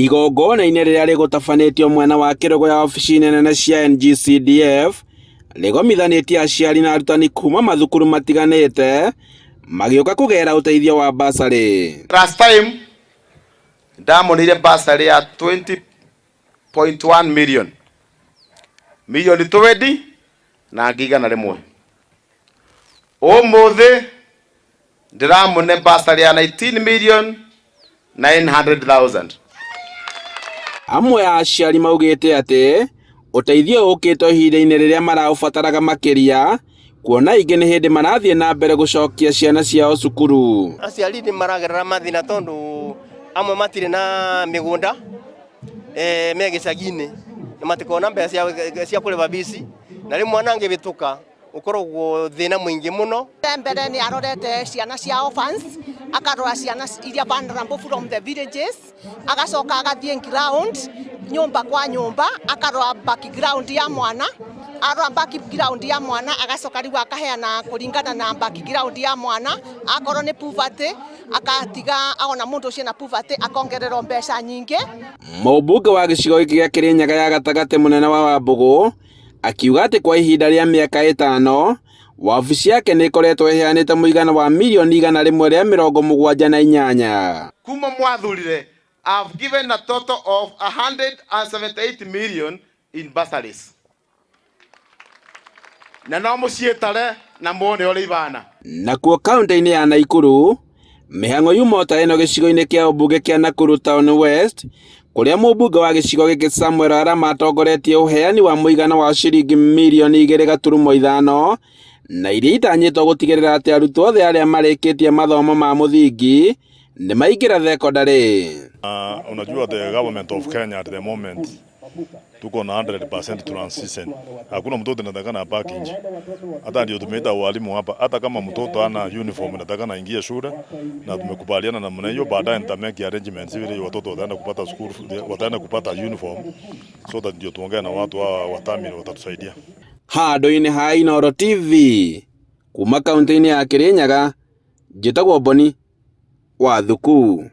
Igongona-inĩ rĩrĩa rĩgũtabanĩtio mwena wa kĩrũgũ ya obici nene cia NGCDF, rĩgomithanĩtie aciari na arutani kuma mathukuru matiganĩte magĩũka kũgera ũteithio wa basarĩ. Last time ndamonire basarĩ ya 20.1 million, milioni 20 na 100,000. Ũmũthĩ ndiramũne basarĩ ya 19 million 900,000. Amwe a aciari maugĩte atĩ ũteithio ũkĩte ihinda-inĩ rĩrĩa maraũbataraga makĩria, kuona aingĩ nĩ hĩndĩ marathiĩ na mbere gũcokia ciana ciao cukuru. Aciari nĩ maragerera mathĩna tondũ amwe matirĩ na mĩgũnda, me gĩcagi-inĩ na matikona mbeca cia kũrĩha bici, na rĩmwe mwana angĩhĩtũka ũkoragwo thĩna mũingĩ mũno. Mbere nĩ arorete ciana cia orphans, akarora ciana iria vulnerable from the villages, agacoka agathiĩ ground, nyũmba kwa nyũmba, akarora background ya mwana, arora background ya mwana agacoka rĩu akaheana kũringana na background ya mwana. Akorwo nĩ poverty, akatiga ona mũndũ ũcio na poverty akongererwo mbeca nyingĩ. Mũmbunge wa gĩcigo gĩkĩ gĩa Kĩrĩnyaga ya gatagatĩ mũnene wa Wambũgũ akiuga atĩ kwa ihinda rĩa mĩaka 5 wabici yake nĩ ĩkoretwo ĩheanĩte mũigana wa mirioni 178. Kuma mwathurire, I've given a total of 178 million in bursaries. Na no mũciĩtare na muone ũrĩa ibana. Nakuo kaunti-inĩ ya Naikuru, mĩhang'o yuma o ta ĩno gĩcigo-inĩ kĩa ũmbunge kĩa Nakuru Town West, kũrĩa mũmbunge wa gĩcigo gĩkĩ Samuel Arama atongoretie ũheani wa mũigana wa ciringi mirioni 2.5 na iria itanyĩtwo gũtigĩrĩra atĩ arutwo othe arĩa marĩkĩtie mathomo ma mũthingi nĩ maingĩra thekondarĩ. Unajua the government of Kenya at the moment tuko na 100% transition. Hakuna mtoto anatakana abaki nje. Hata ndio tumeita walimu hapa, hata kama mtoto ana uniform nataka aingie shule, na tumekubaliana namna hiyo. Baadaye nita make arrangements ili watoto wataenda kupata school, wataenda kupata uniform, so that ndio tuongee na watu hawa wa Tamil watatusaidia. Handũ-inĩ ha Inooro TV kuma kaunti-inĩ ya Kirinyaga, njĩtagwo Boni wa Thuku.